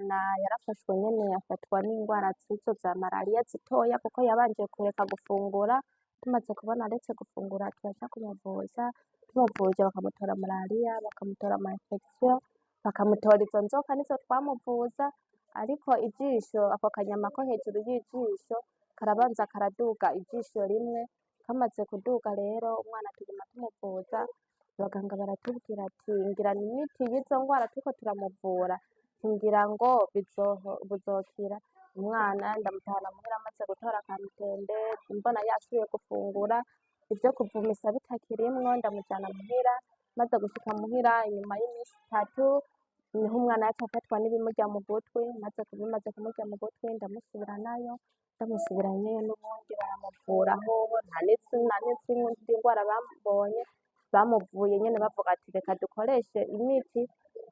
Umwana yarafashwe nyene afatwa n'ingwara zizo za marariya zitoya kuko yabanje kureka gufungura. Tumaze kubona aretse gufungura, turaja kumuvuza. Tumuvuje bakamutora marariya, bakamutora ama infection, bakamutora izo nzoka nizo twamuvuza. Ariko ijisho, ako kanyama ko hejuru y'ijisho karabanza karaduga ijisho rimwe. Kamaze kuduga rero, umwana tuguma tumuvuza. Abaganga baratubwira ati ngira ni imiti y'izo ngwara turiko turamuvura, ngira ngo buzokira. Umwana ndamutahana muhira amaze gutora akamutende, mbona yasubiye gufungura, ivyo kuvumisa bitakirimwo, ndamujana muhira. Maze gushika muhira inyuma y'iminsi 3, niho umwana yaca afatwa n'ibimurya mu gutwi. Maze bimaze kumurya mu gutwi, ndamusubiranayo. Ndamusubiranyeyo n'ubundi baramuvura, hoho nta n'izindi ngwara bamubonye. Bamuvuye nyene bavuga ati reka dukoreshe imiti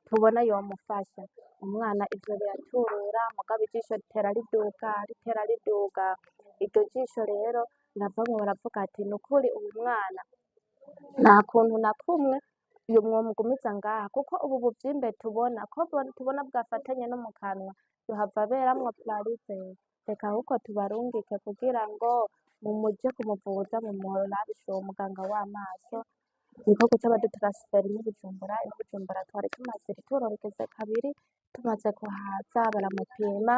tubona yomufasha. Umwana ivyo biraturura, mugabo ijisho ritera riduga, ritera riduga. Iryo jisho rero riravamwo. Baravuga ati nukuri uwu mwana nta kuntu na kumwe mwomugumiza ngaha, kuko ubu buvyimbe tubona ko tubona bwafatanye no mu kanwa, yohava aberamwo pararize. Reka ahubwo tubarungike kugira ngo mumuje kumuvuza, mumurabishe uwo muganga w'amaso. Niko guca badutaransifera ino Bujumbura. Ino Bujumbura twari tumaze ituro rigeze kabiri. Tumaze kuhaza baramupima,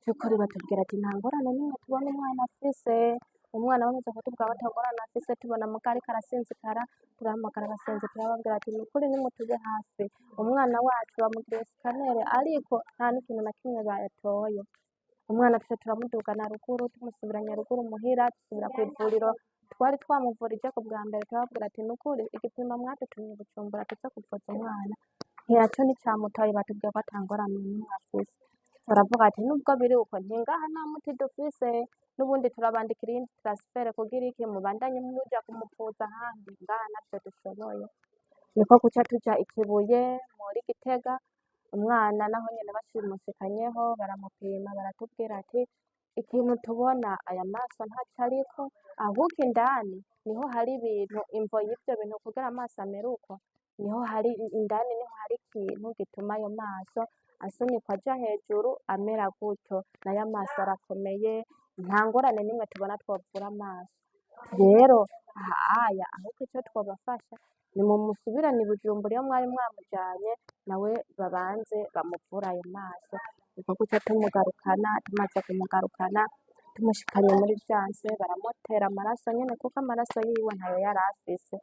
vy'ukuri batubwira ati nta ngorane n'imwe tubona umwana afise. Umwana bamaze kutubwira ko ata ngorane afise, tubona muga ariko arasinzikara, turahamagara abasenzi, turababwira ati nukuri nimutube hafi, umwana wacu bamugiriye scanner ariko nta n'ikintu na kimwe batoye. Umwana tuca turamudugana ruguru, tumusubiranye ruguru muhira, dusubira kw'ivuriro twari twamuvurijeko bwa mbere. Turababwira ati nukuri igipimo mwadutumye Bujumbura tuze kuvuza umwana, ntiyaco nticamutoye, batubwiye ko ata ngorane n'imwe afise. Baravuga ati nubwo biri uko, ntingaha nta muti dufise, n'ubundi turabandikira iyindi transfert kugira iki mubandanye muja kumuvuza ahandi, ngaha ntavyo dushoboye. Niko guca tuja Ikibuye muri Gitega. Umwana naho nyene bashimushikanyeho baramupima, baratubwira ati ikintu tubona, aya maso ntaco ariko, ahubwo indani niho hari ibintu. Imvo y'ivyo bintu kugira amaso amere uko, niho hari indani, niho hari ikintu gituma ayo maso asunikwa aja hejuru amera gutyo. Nayo amaso arakomeye, nta ngorane n'imwe tubona twovura amaso. Rero aha aya ahubwo ico twobafasha ni mumusubirane i Bujumbura iyo mwari mwamujanye, nawe babanze bamuvure ayo maso. Niko guca tumugarukana. Tumaze kumugarukana, tumushikanye muri urgence, baramutera amaraso nyene kuko amaraso yiwe ntayo yari afise.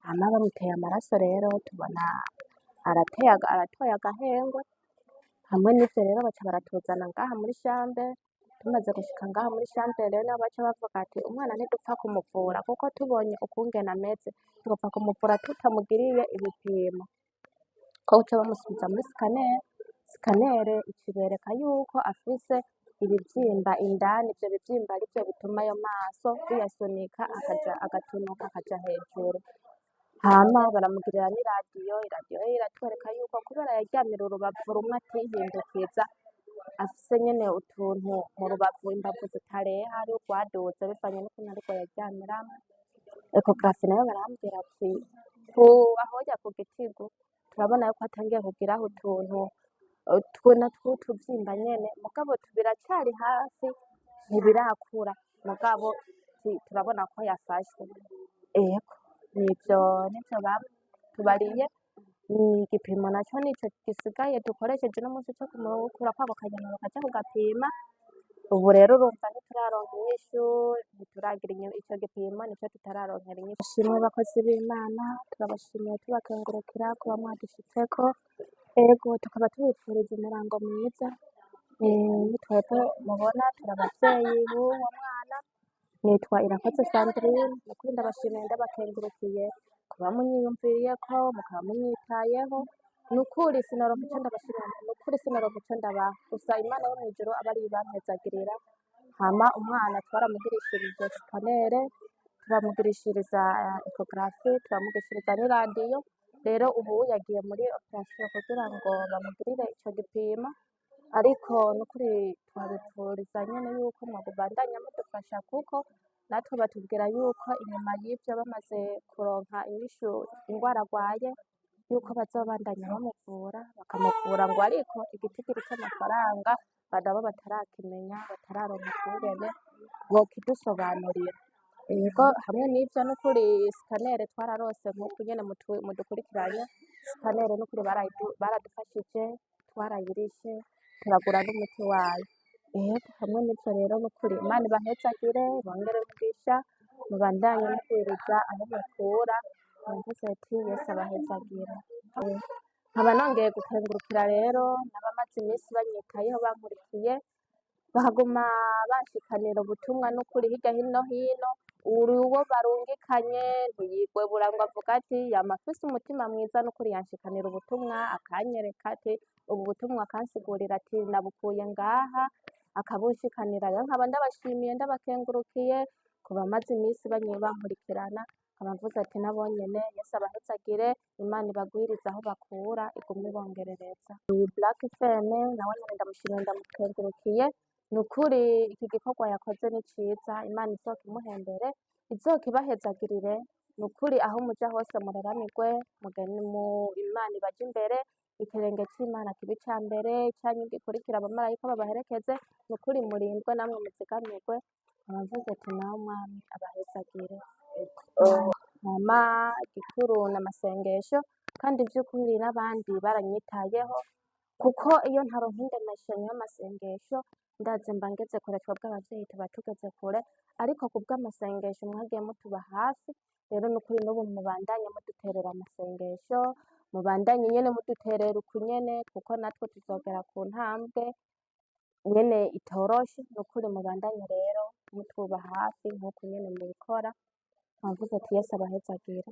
Hama bamuteye amaraso rero, tubona arateye, aratoye agahengwe. Hamwe n'ivyo rero baca baratuzana ngaha muri chambre. Tumaze gushika ngaha muri chambre rero, niho baca bavuga ati umwana ntidupfa kumuvura, kuko tubonye ukungene ameze tugapfa kumuvura tutamugiriye ibipimo. Ko baca bamusubiza muri scanner. Scanner ikibereka yuko afise ibivyimba indani, ivyo bivyimba arivyo bituma ayo maso biyasunika akaja agatunuka akaja hejuru. Hama baramugirira n'iradiyo. Iradiyo iratwereka yuko kubera yaryamira urubavu rumwe atihindukiza, afise nyene utuntu mu rubavu, imbavu zitareha, ari urwaduze bivanye n'ukuntu ariko yaryamiramwo. Échographie nayo barambwira ati ku ahoya ku gitigu turabona yuko atangiye kugiraho utuntu tuna tw'utuvyimba nyene, mugabo biracari hafi, ntibirakura, mugabo turabona ko yafashwe. Ego, nivyo nivyo batubariye. Igipimo naco nico gisigaye dukoresheje uno munsi co kumukura kwako kanyama, bakaja kugapima. Ubu rero urumva ntituraronka inyishu, ntituragira ico gipimo nico tutararonkera inyishu. Shimwe bakozi b'Imana, turabashimiye, tubakengurukira kuba mwadushitseko. Ego, tukaba tubipfuriza umurango mwiza. Twebwe mubona turi abavyeyi b'uwo mwana, nitwa Irakoze Sandrine. Nukuri ndabashimiye, ndabakengurukiye kuba munyiyumviriyeko, mukaba munyitayeho. Nukuri sinoronka ico ndabashimira, nukuri sinoronka ico ndabaha. Gusa Imana yo mw'ijuru abe ariyo ibampezagirira. Hama umwana twaramugirishirije scanner, turamugirishiriza échographie, turamugirishiriza n'iradiyo. Rero ubu yagiye muri opération kugira ngo bamugirire ico gipimo. Ariko nukuri twabipfuriza nyene yuko mwobandanya mudufasha, kuko natwe batubwira yuko inyuma y'ivyo bamaze kuronka inyishu ingwara agwaye. Yuko bazobandanya bamuvura, bakamuvura ngo ariko igitigiri c'amafaranga nabo batarakimenya, batararonka ukungene bokidusobanurira. Yego, hamwe n'ivyo n'ukuri scanner twararose nk'uku nyene mudukurikiranye. Scanner n'ukuri baradufashije, twarayirishe, turagura n'umuti wayo. Yego, hamwe n'ivyo rero n'ukuri Imana ibahezagire, ibongere umugisha, mubandanye mugwiriza aho mukura. Murakoze, ati Yesu abahezagire. Nkaba nongeye gukengurukira rero n'abamaze iminsi banyitayeho, bankurikiye, bakaguma banshikanira ubutumwa n'ukuri hirya hino hino. Uri uwo barungikanye ntiyigwebura ngo avuga ati yama afise umutima mwiza n'ukuri, yanshikanira ubutumwa, akanyereka ati ubu butumwa, akansigurira ati nabukuye ngaha, akabunshikanira. Rero nkaba ndabashimiye, ndabakengurukiye ku bamaze iminsi bankurikirana. Nkaba mvuze ati nabo nyene Yesu abahezagire, Imana ibagwirize aho bakura, igume ibongerereza. Uyu Black FM nawe nyene ndamushimiye, ndamukengurukiye. Ni ukuri iki gikorwa yakoze ni ciza, Imana izokimuhembere, izokibahezagirire. Ni ukuri aho muja hose mureranirwe, mugende mu Imana ibaje imbere, ikirenge c'Imana kibe ica mbere, icanyu gikurikira, abamarayika babaherekeze. Ni ukuri murindwe namwe muzigamirwe. Nkaba mvuze ati nawe Umwami abahezagire. Hama igikuru n'amasengesho, kandi vy'ukuri n'abandi baranyitayeho, kuko iyo ntaronka indemeshanyo y'amasengesho ndazi mba ngeze kure. Twebwe abavyeyi tuba tugeze kure, ariko kubw'amasengesho mwagiye mutuba hafi. Rero nukuri n'ubu mubandanye muduterera amasengesho, mubandanye nyene muduterera uku nyene, kuko natwe tuzogera ku ntambwe nyene itoroshe. Nukuri mubandanye rero mutuba hafi nk'uku nyene mubikora. Mwavuze ati Yesu abahezagire.